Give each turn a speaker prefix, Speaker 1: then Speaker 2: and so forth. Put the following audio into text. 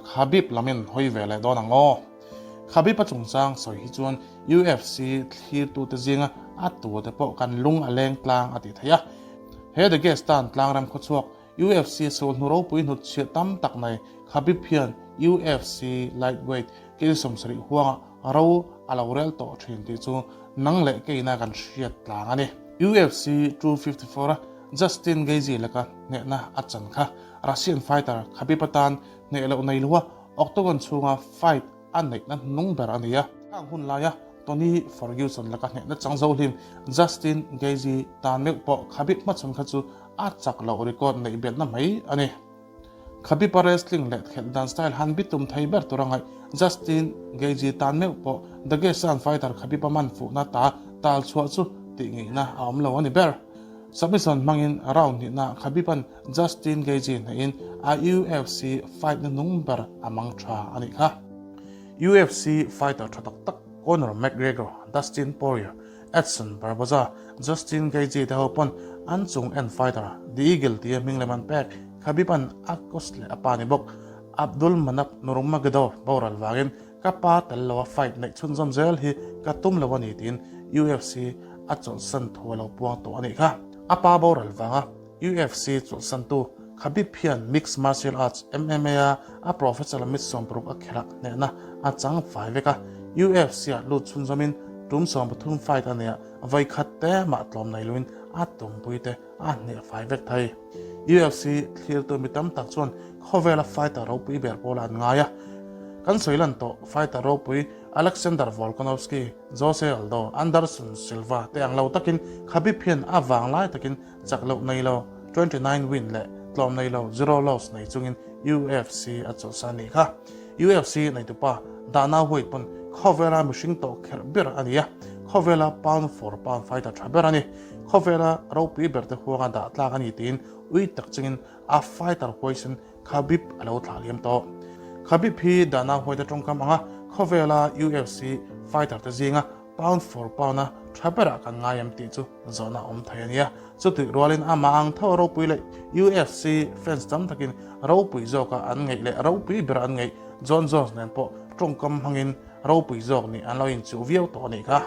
Speaker 1: Khabib lamin hawi ve leh dawn ang aw. Khabib a chungchang sawi hi chuan UFC thlirtute zinga a tute pawh kan lung a leng tlang a tih theih a. He Dagestan tlangram khawchhuak UFC sulhnu ropui hnutchhiah tam tak nei Khabib hian UFC lightweight kil 70 huangah ro a lo rel tawh thin tih chu nang leh keina kan hriat tlang a ni. UFC 254 a Justin Gaethje laka hnehna a chan kha Russian fighter Khabib atan hneh loh nei loa Octagon chhunga fight a neihna hnung ber a ni a. Khang hun laia Tony Ferguson laka hnehna chang zo hlim Justin Gaethje tan meuh pawh Khabib hmachhawn kha chu a chak loh record neih belhna mai a ni. Khabib-a wrestling leh khelh dan style han bitum thei ber tur a ngaih Justin Gaethje tan meuh pawh Dagestan fighter Khabib-a man fuhna ta tal chhuah chu tih ngeihna a awm lo a ni ber. Submission hmangin round hnihna Khabib-a'n Justin Gaethje hnehin a UFC fight na nung ber a mang tha a nih kha. UFC fighter tha tak tak Conor McGregor, Dustin Poirier, Edson Barboza, Justin Gaethje te ho pawn an chung en fighter The Eagle tia hming lem an pek. Khabib-a'n a coach leh a pa ni bawk Abdulmanap Nurmagomedov boral vangin ka pa tel lo a fight neih chhunzawm zel hi ka tum lo a ni tiin UFC a chawlhsan thu a lo puang tawh a nih kha. A pa boral vanga UFC chawlhsantu Khabib hian Mixed Martial Arts, MMA, a a professional mit 60 a khelh a hnehna a chang fai vek a. UFC-ah lut chhunzawmin tum 13 fight a nei a, vawi khat te mah tlawm nei loin a tumpui te a hneh fai vek thei. UFC thlirtu mi tam tak chuan khawvela fighter ropui ber pawlah an ngai a. Kan sawi lan tawh fighter ropui Alexander Volkanovski, Jose Aldo, Anderson Silva te ang lo takin Khabib hian a vanglai takin Chak loh nei lo, 29 win leh tlawm nei lo, zero loss nei chungin UFC a chawlhsan a nih kha. UFC neitupa Dana White pawn khawvela mihring tawh kherh ber a ni a, khawvela pound for pound fighter tha ber a ni. Khawvela ropui ber te huanga dah tlak a ni tiin ui tak chungin a fighter huaisen Khabib a lo thlah liam tawh. Khabib hi Dana White-a tawngkam anga khawvela UFC fighter te zinga Pound for pound a tha berah kan ngai em tih chu zawhna awm thei a nia. Chutih rualin amah ang tho a ropui leh UFC fans tam takin ropui zawka an ngeih leh ropui bera an ngeih Jon Jones nen pawh tawngkam hmangin ropui zawk nih an lo inchuh viau tawh a nih kha.